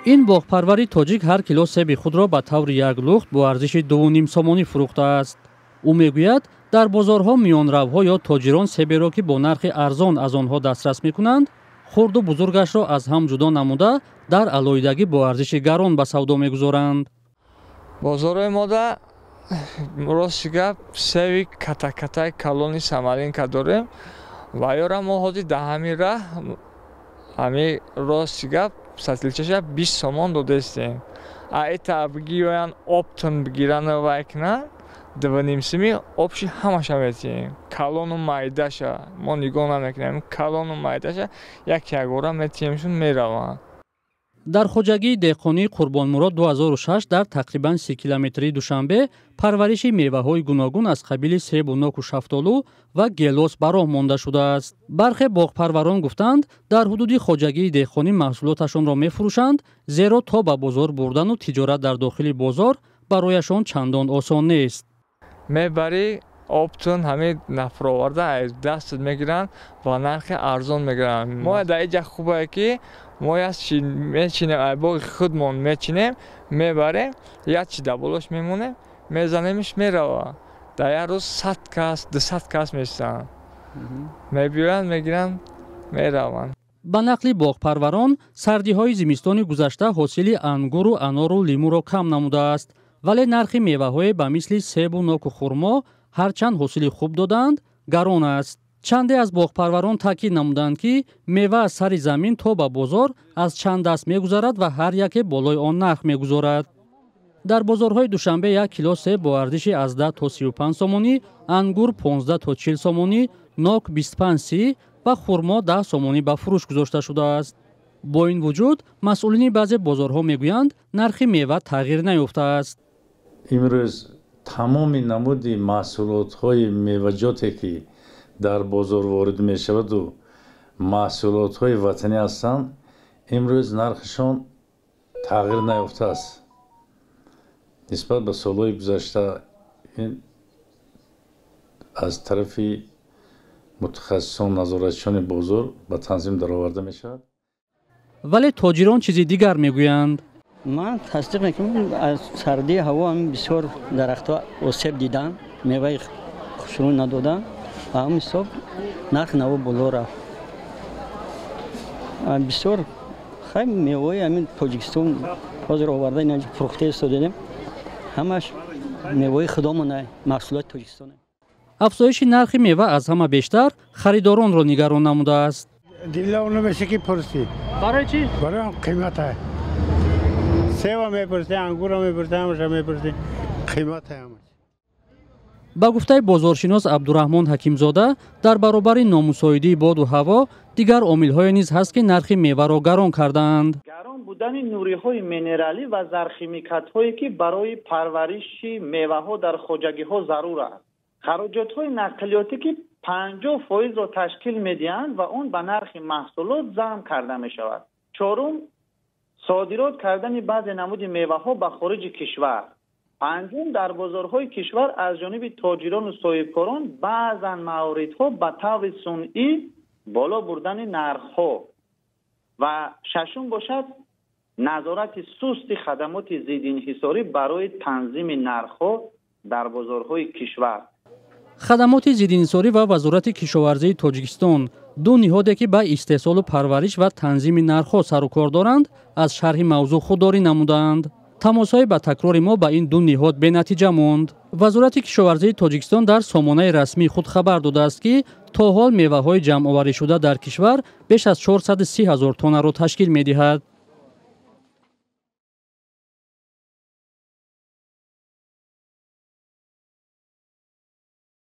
Ин боғпарвари тоҷик ҳар кило себи худро ба таври як лухт бо арзиши 2,5 сомонӣ фурӯхтааст. Ӯ мегӯяд, дар бозорҳо миёнравҳо ё тоҷирон себеро, ки бо нархи арзон аз онҳо дастрас мекунанд, хурду бузургашро аз ҳам ҷудо намуда, дар алоҳидагӣ бо арзиши гарон ба савдо мегузоранд. Бозорҳои мода, рости гап, себи катакатаи калони самаринка дорем ва ёра мо ҳозир дар ҳамин раҳ, ҳамин, рости гап, сатилчаша 20 сомон додастем. А эта бигиёян, оптом бигирану вай кунанд, 2,5 сими общий ҳамаша метиҳем. Калону майдаша мо нигоҳ намекунем, калону майдаша як ягора метиҳемшун, мераванд. Дар хоҷагии деҳқонии Қурбонмурод 2006 дар тақрибан 30 километрии Душанбе парвариши меваҳои гуногун аз қабили себу ноку шафтолу ва гелос ба роҳ монда шудааст. Бархе боғпарварон гуфтанд, дар ҳудуди хоҷагии деҳқонӣ маҳсулоташонро мефурӯшанд, зеро то ба бозор бурдану тиҷорат дар дохили бозор барояшон чандон осон нест. Мебарӣ оптом, ҳамин нафроварда аз дастат мегиранд ва нархи арзон мегиранд. Мо дар иҷа хубае, ки мо як чи мечинем, ай боғи худмон мечинем, мебарем, як чи дар болош мемонем, мезанемиш, мерава. Дар як рӯз 100 кас, 200 кас меситанд, мебиёянд, мегиранд, мераванд. Ба нақли боғпарварон, сардиҳои зимистони гузашта ҳосили ангуру анору лимӯро кам намудааст, вале нархи меваҳое ба мисли себу ноку хурмо, ҳарчанд ҳосили хуб додаанд, гарон аст. Чанде аз боғпарварон таъкид намуданд, ки мева аз сари замин то ба бозор аз чанд даст мегузарад ва ҳар яке болои он нарх мегузорад. Дар бозорҳои Душанбе як кило себ бо арзиши аз 10 то 35 сомонӣ, ангур 15 то 40 сомонӣ, нок 25-30 ва хурмо 10 сомонӣ ба фурӯш гузошта шудааст. Бо ин вуҷуд, масъулини баъзе бозорҳо мегӯянд, нархи мева тағйир наёфтааст. Имрӯз тамоми намуди маҳсулотҳои меваҷоте, ки дар бозор ворид мешаваду маҳсулотҳои ватанӣ ҳастанд, имрӯз нархашон тағйир наёфтааст нисбат ба солҳои гузашта. Ин аз тарафи мутахассисон, назоратчиёни бозор ба танзим дароварда мешавад. Вале тоҷирон чизи дигар мегӯянд. Ман тасдиқ мекунам, аз сардии ҳаво ҳам бисёр дарахтҳо осеб диданд, меваи хушрӯ надоданд. Ба ҳамин ҳисоб нарх наво боло рафт бисёр. Хай, меваи ҳамин Тоҷикистон ҳозир оварда, ина фурӯхта истодадем, ҳамаш меваи худомона, маҳсулоти Тоҷикистон. Афзоиши нархи мева аз ҳама бештар харидоронро нигарон намудааст. Дилов намеша, ки пурсӣ. Барои чӣ? Барои қимата. Себа мепурсӣ, ангура мепурсӣ, ҳамаша мепурсӣ, қимата ҳамаш. Ба гуфтаи бозоршинос Абдураҳмон Ҳакимзода, дар баробари номусоидии боду ҳаво дигар омилҳое низ ҳаст, ки нархи меваро гарон кардаанд. Гарон будани нуриҳои минералӣ ва зархимикатҳое, ки барои парвариши меваҳо дар хоҷагиҳо зарур аст, хароҷотҳои нақлиётӣ, ки 50 фоизро ташкил медиҳанд ва он ба нархи маҳсулот зам карда мешавад. Чорум, содирот кардани баъзе намуди меваҳо ба хориҷи кишвар. Панҷум, дар бозорҳои кишвар аз ҷониби тоҷирону соҳибкорон баъзан мавридҳо ба таври сунъӣ боло бурдани нархҳо ва шашум бошад, назорати сусти хадамоти зиддиинҳисорӣ барои танзими нархҳо дар бозорҳои кишвар. Хадамоти зиддиинҳисорӣ ва Вазорати кишоварзии Тоҷикистон, ду ниҳоде, ки ба истеҳсолу парвариш ва танзими нархҳо сару кор доранд, аз шарҳи мавзӯъ худдорӣ намудаанд. Тамосҳои ба такрори мо ба ин ду ниҳод бенатиҷа монд. Вазорати кишоварзии Тоҷикистон дар сомонаи расмии худ хабар додааст, ки то ҳол меваҳои ҷамъоварӣшуда дар кишвар беш аз 430 ҳазор тоннаро ташкил медиҳад.